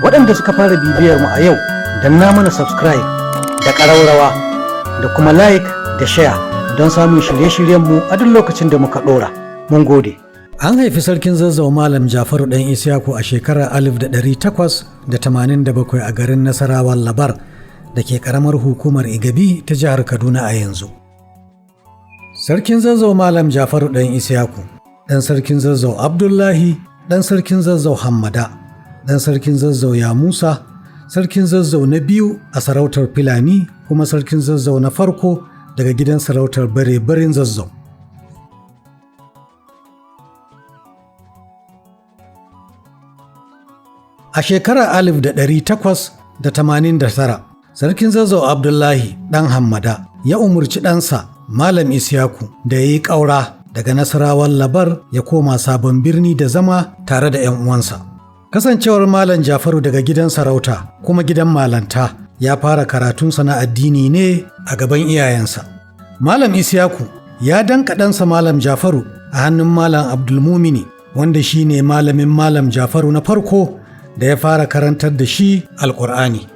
Waɗanda suka fara bibiyar mu a yau, danna mana subscribe da ƙaraurawa da kuma like da share don samun shirye-shiryenmu a duk lokacin da muka ɗora. Mun gode. An haifi Sarkin Zazzau Malam Jafaru Ɗan Isiyaku a shekarar 1887 a garin Nasarawan Labar da ke ƙaramar hukumar Igabi ta jihar Kaduna a yanzu. Sarkin Zazzau Malam Jafaru Ɗan Isiyaku, ɗan Sarkin Zazzau Abdullahi, ɗan Sarkin Zazzau Hammada, ɗan Sarkin Zazzau Ya Musa, Sarkin Zazzau na biyu a sarautar Fulani kuma Sarkin Zazzau na farko daga gidan sarautar Bare-barin Zazzau. A shekarar 1889, Sarkin Zazzau Abdullahi ɗan Hammada ya umarci ɗansa Malam Isyaku da ya yi ƙaura daga Nasarawan Labar ya koma Sabon Birni da zama tare da 'yan uwansa. Kasancewar Malam Jafaru daga gidan sarauta kuma gidan malanta, ya fara karatunsa na addini ne a gaban iyayensa. Malam Isyaku ya danka ɗansa Malam Jafaru a hannun Malam Abdulmumini, wanda shi ne malamin Malam Jafaru na farko da ya fara karantar da shi Alƙur'ani.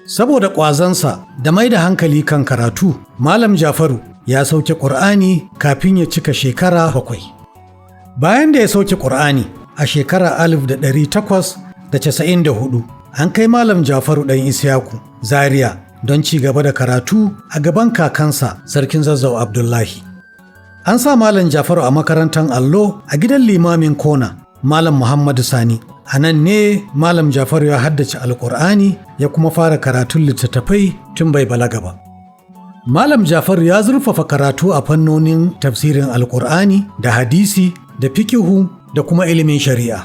Saboda ƙwazonsa da mai da hankali kan karatu, Malam Jafaru ya sauke Ƙur'ani kafin ya cika shekara 7. Bayan da ya sauke Ƙur'ani a shekarar 1894, an kai Malam Jafaru Ɗan Isyaku Zaria don ci gaba da karatu a gaban kakansa Sarkin Zazzau Abdullahi. An sa Malam Jafaru a makarantar allo a gidan limamin Kona, Malam Muhammadu Sani. A nan ne Malam Jafaru ya haddace Alƙur'ani ya kuma fara karatun littattafai tun bai balaga ba. Malam Jafaru ya zurfafa karatu a fannonin tafsirin Alƙur'ani da hadisi da fikihu da kuma ilimin shari'a.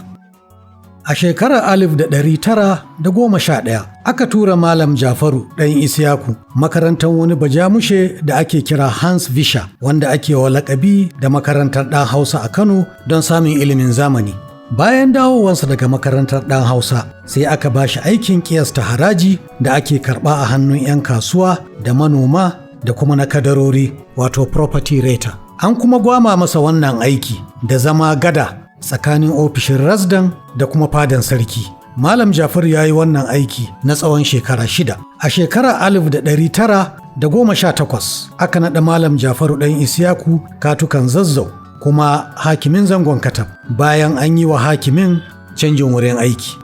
A shekarar 1911 aka tura Malam Jafaru Ɗan Isiyaku makarantar wani Bajamushe da ake kira Hans Visha, wanda ake wa lakabi da makarantar Ɗan Hausa a Kano, don samun ilimin zamani. Bayan dawowansa daga makarantar Ɗan Hausa, sai aka ba shi aikin ƙiyasta haraji da ake karɓa a hannun 'yan kasuwa da manoma da kuma na kadarori, wato property rater. An kuma gwama masa wannan aiki da zama gada tsakanin ofishin Rasdan da kuma fadan sarki. Malam Jafaru ya yi wannan aiki na tsawon shekara 6. A shekarar 1918 aka naɗa Malam Jafaru Ɗan Isiyaku Katukan Zazzau kuma hakimin Zangon Katab, bayan an yi wa hakimin canjin wurin aiki.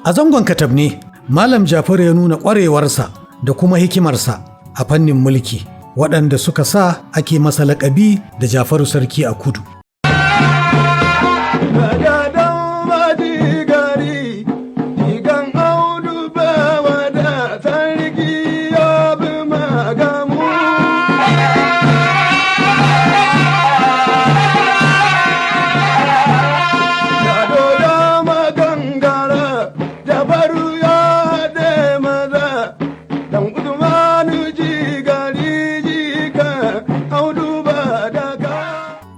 A Zangon Katab ne Malam Jafaru ya nuna ƙwarewarsa da kuma hikimarsa a fannin mulki, waɗanda suka sa ake masa laƙabi da Jafaru Sarki a Kudu. Bagadan madigari, digan Audu bawa da sarki ya bi magamu. Gado da magangara, Jafaru ya haɗe maza, dan Usmanu jigari jika, Audu ba da ka.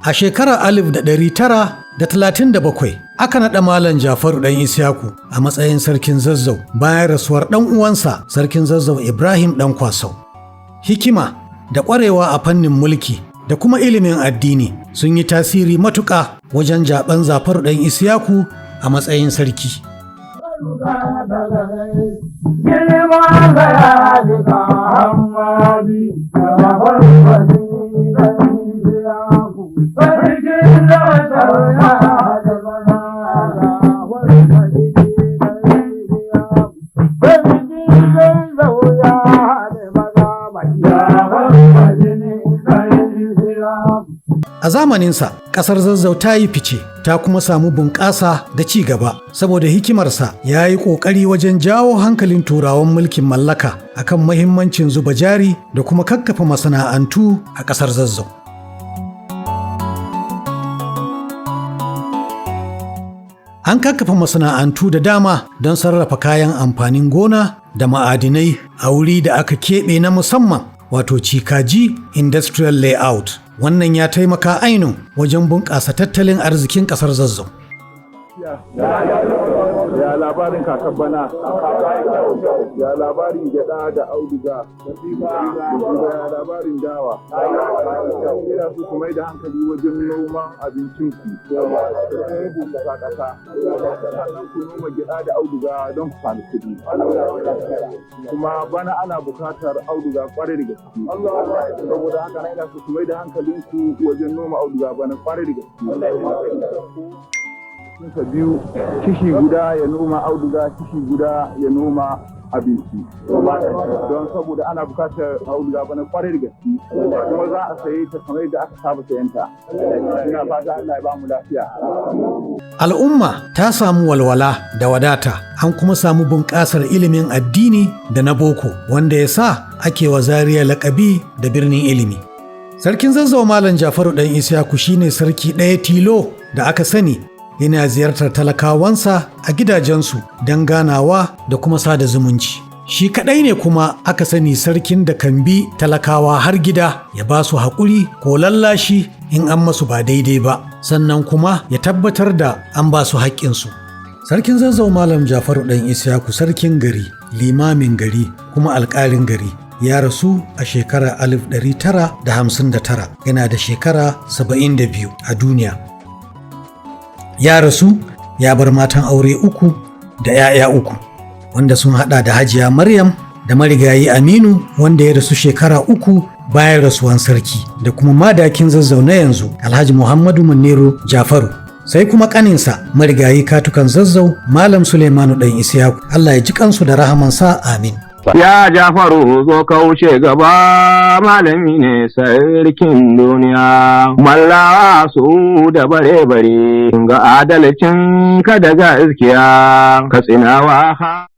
A shekarar 1937 aka naɗa Malam Jafaru Ɗan Isyaku a matsayin Sarkin Zazzau bayan rasuwar ɗan uwansa Sarkin Zazzau Ibrahim Ɗan Kwasau. Hikima da ƙwarewa a fannin mulki da kuma ilimin addini sun yi tasiri matuƙa wajen jaɓen Jafaru Ɗan Isyaku a matsayin sarki. Girma da ya jika Hamadi, Jafaru Waziri Ɗan Isiyaku, Sarkin Zazzau ya haɗe maza, Jafaru Waziri Ɗan Isiyaku, Sarkin Zazzau ya haɗe maza, Jafaru Waziri Ɗan Isiyaku. A zamaninsa, ƙasar Zazzau ta yi fice, ta kuma samu bunƙasa da ci gaba, saboda hikimarsa ya yi ƙoƙari wajen jawo hankalin Turawan mulkin mallaka akan mahimmancin zuba jari da kuma kakkafa masana'antu a ƙasar Zazzau. An kakkafa masana'antu da dama don sarrafa kayan amfanin gona da ma'adinai a wuri da aka keɓe na musamman, wato Cikaji Industrial Layout. Wannan ya taimaka ainun wajen bunƙasa tattalin arzikin ƙasar Zazzau. Ya labarin kakan bana? Ya labarin gyada da auduga? Ya labarin dawa? Ina so ku mai da hankali wajen noman abincinku da kuma bunƙasa ƙasa. Sannan ku noma gyada da auduga don ku sami kuɗi. Kuma bana ana buƙatar auduga ƙwarai da gaske. Saboda haka na ina so ku mai da hankalinku wajen noma auduga bana ƙwarai da gaske. Sa biyu, kishi guda ya noma auduga, kishi guda ya noma abinci, don saboda ana bukatar auduga bana kwarai da gaske, kuma za a saye ta kamar yadda aka saba sayanta. Ina fata Allah ya bamu lafiya. Al'umma ta samu walwala da wadata, an kuma samu bunƙasar ilimin addini da na boko, wanda ya sa ake wa Zaria laƙabi da birnin ilimi. Sarkin Zazzau Malam Jafaru ɗan Isiyaku shine sarki ɗaya tilo da aka sani yana ziyartar talakawansa a gidajensu don ganawa da kuma sada zumunci. Shi kaɗai ne kuma aka sani sarkin da kan bi talakawa har gida ya ba su haƙuri ko lallashi in an masu ba daidai ba, sannan kuma ya tabbatar da an ba su haƙƙinsu. Sarkin Zazzau Malam Jafaru ɗan Isiyaku, sarkin gari, limamin gari, kuma alƙalin gari, ya rasu a shekarar 1959, yana da shekara 72 a duniya. Ya rasu ya bar matan aure uku da 'ya'ya uku, wanda sun hada da Hajiya Maryam da marigayi Aminu, wanda ya rasu shekara 3 bayan rasuwan sarki, da kuma madakin Zazzau na yanzu, Alhaji Muhammadu Maniru Jafaru, sai kuma kaninsa marigayi katukan Zazzau, Malam Suleimanu Dan Isiyaku. Allah ya ji kansu da rahamansa, amin. Ya Jafaru, zo ka wuce gaba, malami ne sarkin duniya. Mallawa su da bare-bare ga adalcin ka da gaskiya, Katsinawa ha.